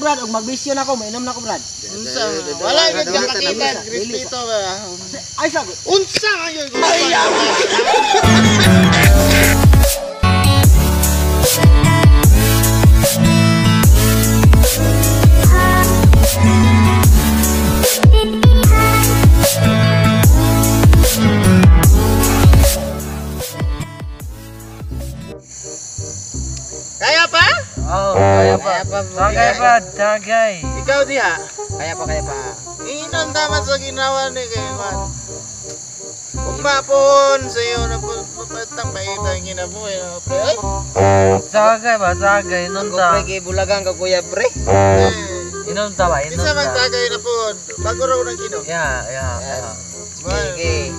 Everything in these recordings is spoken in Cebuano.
Brad, og magbisyo na ako, mainom na ako, Brad. Unsa? Wala gyud ka makita, respeto ba? Ay, sagot. Unsa kayo? Kaya pa? Oh, kaya pa. Tagay pa, tagay. Ikaw diha. Kaya pa, kaya pa. Inom tama sa ginawa ni kay man. Umapon sa iyo na patang paita ang kinabuhi no, pre. Ay, Tagay ba, tagay. Inom Ako ta. pre, kay bulagang ka kuya pre. eh. Inom ta ba, inom Kinsa man ta. tagay na po, bago raw ng inom. Yeah. Sige.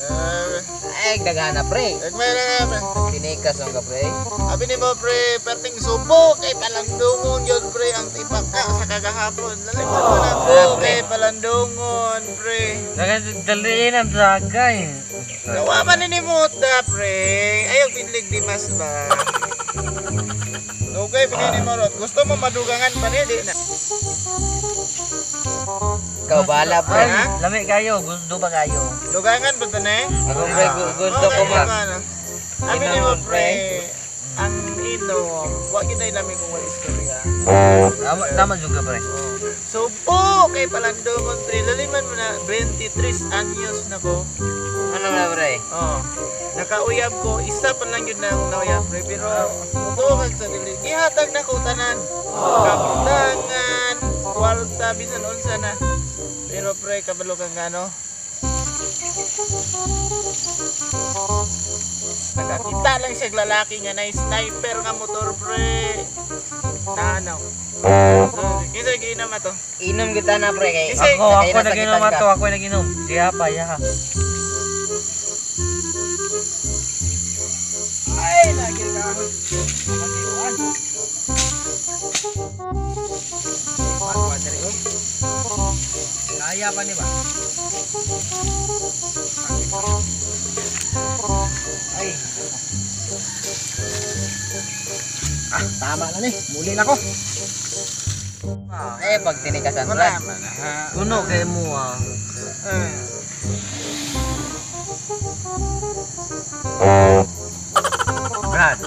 Eh, Ay, daghan na pre. Nagmay na nga, pre. Tinikas ang ka pre. Abi ni mo, pre, perting subo kay palandungon yun, pre, ang tipak ka sa kagahapon. Lalimot mo na po kay palandungon, pre. Tagay, daliin ang tagay. Gawa man ni mo, da, pre. Ayaw tinlig di mas ba. Dugay pa ni mo, Rod. Gusto mo madugangan pa ni, di na. Ikaw bahala pre. Ay, lami kayo. Gusto ba kayo? Dugangan ba ta na eh? Ako pre, gusto ko ma. Abi ni mo, Inom, pre, ang inom, wa gyud ay lami kung wala istorya. Tama, tama juga pre. Subo kay palandungon, pre. Laliman mo na, 23 anyos na ko. Ano na pre? Oh. Nakauyab ko, isa pa lang yun na akong nauyab, pre. Pero, mutuo kag sa dili. Gihatag na ko tanan. Kabutangan, kwarta, bisan unsa na. Pero pre, kabalo kang ano? Nakakita lang siya lalaki nga na sniper nga motor, pre. Naanaw. So, kinsa giinom ato? Inom kita na pre kay. Kasi- Ako, kay ako nasakitan nag-inom ka. ato, ako nag-inom. Siya pa, ya. Ay, lagi ka ako. Kaya pa ni ba? Ay. Ah, tama na ni. Muli na ko. Eh, pag tinikasan Wala pre. man. ha. Puno kay mo ah. Eh. Brad,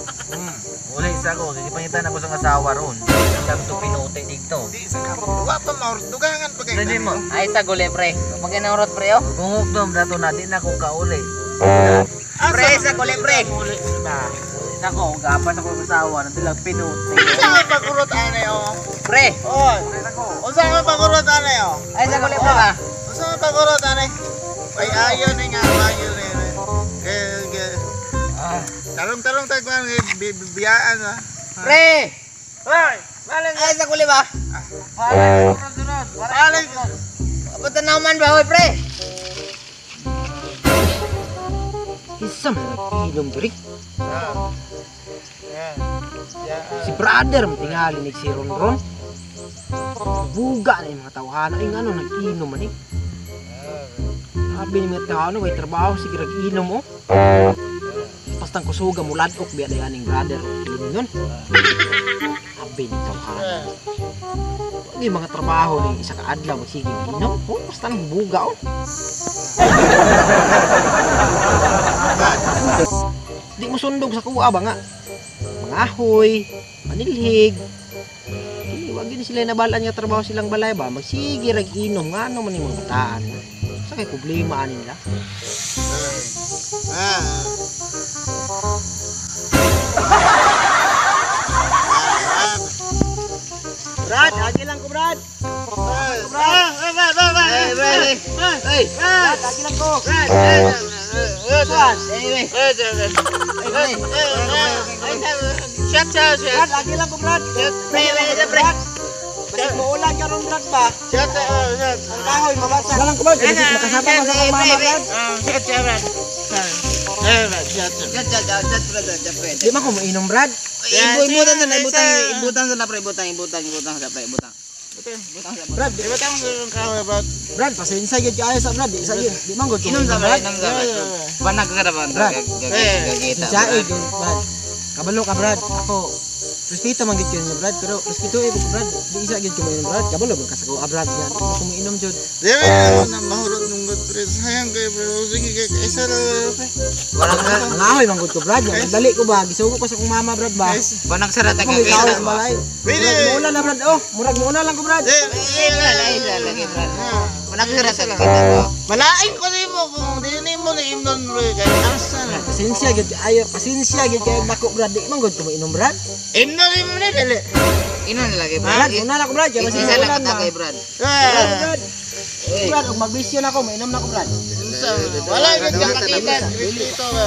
uli sa ako, gipangitan ako sa asawa ron. Ang to pinuti dito. Di sa kamo. Wa pa maurdugangan pa kay. Dali mo. Ay, sa guli pre. Pag inurot pre oh. Gungok dom dato na di na ko kauli. Pre, sa guli pre. Uli ba? Nako, gapas ako sa asawa nang tilag pinuti. Unsa man pagurot ane oh? Pre. Oy. Unsa man pagurot ane oh? Ay, sa guli pre ba? Unsa man pagurot ane? Ay ayon ni nga ayon ni. Eh, eh, Ah, tarong-tarong tagwan kay biyaan ah. Pre. Hoy, balang Ay, sa guli ba? sunod, balang. Patanaw man ba hoy pre? Isa man nag-inom diri. Ah. Yeah. Yeah. Si brother mo tingali ni si Ronron. Buga na yung mga tawhana. Ay, ngano, nag-inom man eh. Sabi ni mga tawhana, may trabaho, sige, nag-inom oh. Pastang kusuga mo ladok biya na aning brother. Inom nun. Sabi ni tawhana. Wag yung mga trabaho ni isa ka adlaw magsige inom. Oh, basta nang buga oh. Di mo sundog sa kuwa ba nga? Mga ahoy, manilhig. Sige, wag yun sila nabalaan nga trabaho silang balay ba? Magsige rag inom nga ano man yung mga bataan. Sa kay problema ani nila. Ah. Brad, agi lang ko Brad. Ah, Ay, pre. Ay. Brad, agi lang ko. Brad. Brad, Anyway. Shut up, Brad, agi lang ko Brad. Pre, pre, pre. Basig muulan karon Brad ba? Shut up, shut. Ang kahoy mabasa. Lang ko Brad, kasi makasama ko sa akong mama Brad. Shut up, Brad. Shut up. Chat, chat, chat, pre, chat, pre. Di man ko mainom Brad. Ibutang na, ibutang, ibutang sa pre, ibutang, ibutang, ibutang sa pre, ibutang. Ibutang sa Brad, Di ba tama sa kahoy, Brad? Brad, pasensya gyud kaayo sa Brad, di sa gyud. Di man gud ko Inom sa mainom, pre, Brad. inom sa pre. Panag ka na ba? Brad. Gagita. Pasensya eh, gyud, Brad. Kabalo ka Brad. Ako Respeto man gid kayo Brad, pero respeto eh ko Brad. Di isa gid ko mainom Brad. Kabalo ba ka sa ko Brad nga. Di ko mainom jud. Di ba na mahurot nung god pre. Sayang kay pre. Sige kay isa ra pre. Wala ka Nangahoy man gud ko Brad. Nga dali ko ba gisugo ko sa kong mama Brad ba. Banang sarata Ako ka ikaw kita sa balay. Pwede. Murag muuna na Brad oh. Murag muuna lang ko Brad. Ay, lagi Brad. Banang sarata ka kita to. Malain ko nimo kung di nimo na imnon pre kay asa na. Pasensya gid ayo, pasensya gid kayo dako Brad. Di man gud ko mainom Brad. Imnon nimo ni dali. Ino na lagi Brad. Brad, una na ko Brad. Kaya Isa lang ulan ka ba. kay Brad. Brad, Brad. Brad, og magbisyo na ako, mainom na ako Brad. Unsa wala gyud ka kakita. Respeto ba.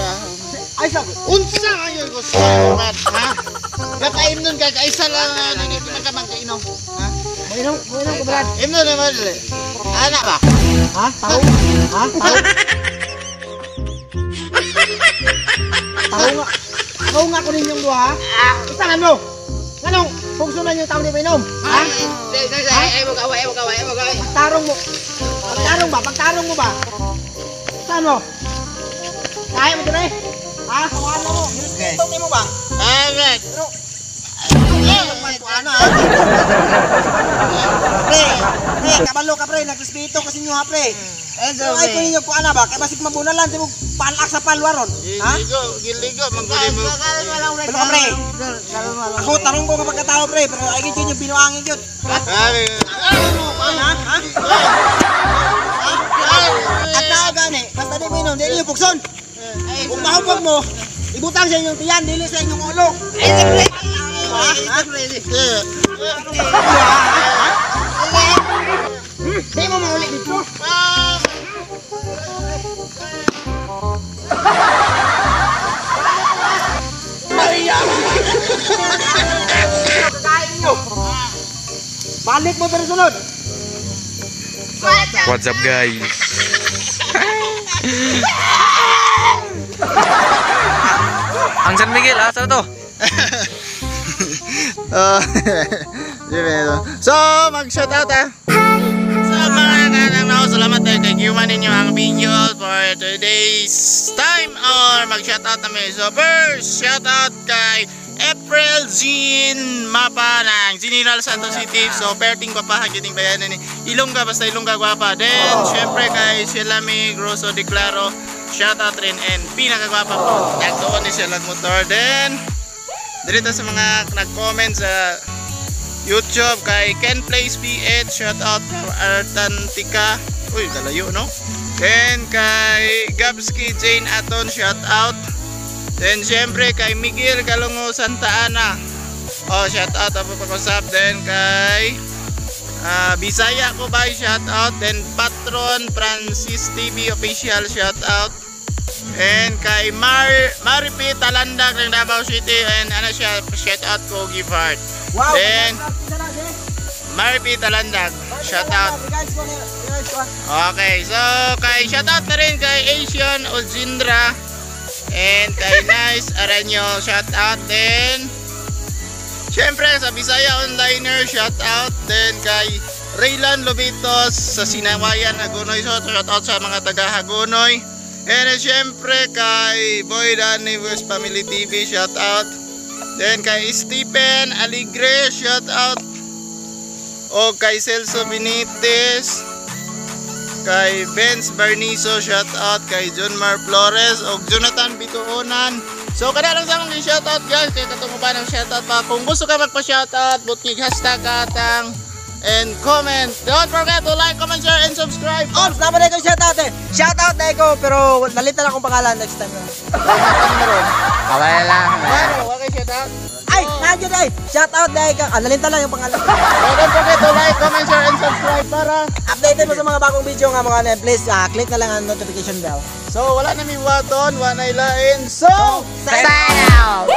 Ay sa ko. Unsa kayo ko sa Brad ha? Napaimnon ka kay isa lang dili man ka magkainom. Ha? Mainom, mainom ko Brad. Imnon nimo dali. Ana ba? Ha? Tao? Ha? Tao? Tao nga. Tao nga ko ninyong duha. Istangan mo. Nganong pugsunan yung tao di mainom? Ha? Ay, mo kaway, mo kaway, mo kaway. Pagtarong mo. Pagtarong ba? Pagtarong mo ba? Saan mo? Kaya mo dire? Ha? Hawakan mo. Respeto nimo ba? Ah, Brad. Pero ano ha? Pre, pre, kabalo ka pre, nagrespeto kasi inyo ha pre. Pero ay ko ninyo kuana ba? Kay basig mabunalan di mo palak sa palwa ron. Ha? Giligo, giligo mangguli mo. Pero ka pre. Ako tarong ko nga pagkatao pre, pero ay gid yun yung binuangin yun. Ay, Ha? Ha? At tao gani, basta di mo inom, di ninyo pukson. Kung mahubog mo, ibutang sa inyong tiyan, dili sa inyong ulo. Ha? Ha? Di mo mauli dito. Kakain ninyo. Balik mo pero sunod. What's up guys? Ang San Miguel, asa na to? So, mag-shout out ah. So mga kanang nao, salamat tayo kay Gyuman ninyo ang video for today's time or mag-shout out namin. So first, shout out kay April Jean Mapa ng General Santos City. So perting papahan giting bayanan ni Ilongga, basta Ilongga gwapa. Then syempre kay Sheila May Grosso Declaro, shout out rin and pinakagwapa po. Nagtuon ni siya motor. Then dito sa mga nag-comment sa YouTube kay Ken Plays PH, shout out from Artantica. Uy, kalayo no? Then kay Gabski Jane Aton, shout out. Then syempre kay Miguel Kalungo Santa Ana. Oh, shout out ako pag-usap. Then kay Bisaya ko ba, shout out. Then Patron Francis TV official, shout out. And kay Maripi Talandag ng Davao City and ano siya, shout out ko give heart. Wow. Then Maripi Talandag, shout out. Okay, so kay shout out na rin kay Asian Ojindra and kay Nice Aranyo, shout out. Then syempre sa Bisaya Onliner, shout out. Then kay Raylan Lobitos sa Sinawayan, Hagonoy. So shout out sa mga taga Hagonoy. And syempre kay Boy Danny Voice Family TV, shout out. Then kay Stephen Aligre, shout out. O kay Celso Benitez, kay Benz Barnizo, shout out. Kay John Mar Flores o Jonathan Bituonan. So kada lang sa among shout out guys, kay katong uban ang shout out pa. Kung gusto ka magpa-shout out, butngig hashtag atang and comment. Don't forget to like, comment, share, and subscribe. Ops, naman na ko shout out eh. Shout out na ko pero nalitan akong pangalan next time. Kawala lang. Ano, okay, shout out. Ay, nandiyan ay. Shout out na ka. Ah, nalitan lang yung pangalan. So don't forget to like, comment, share, and subscribe para Updated mo sa mga bagong video nga mga ano, please click na lang ang notification bell. So wala na mi waton, wala na ilain. So, Sign out!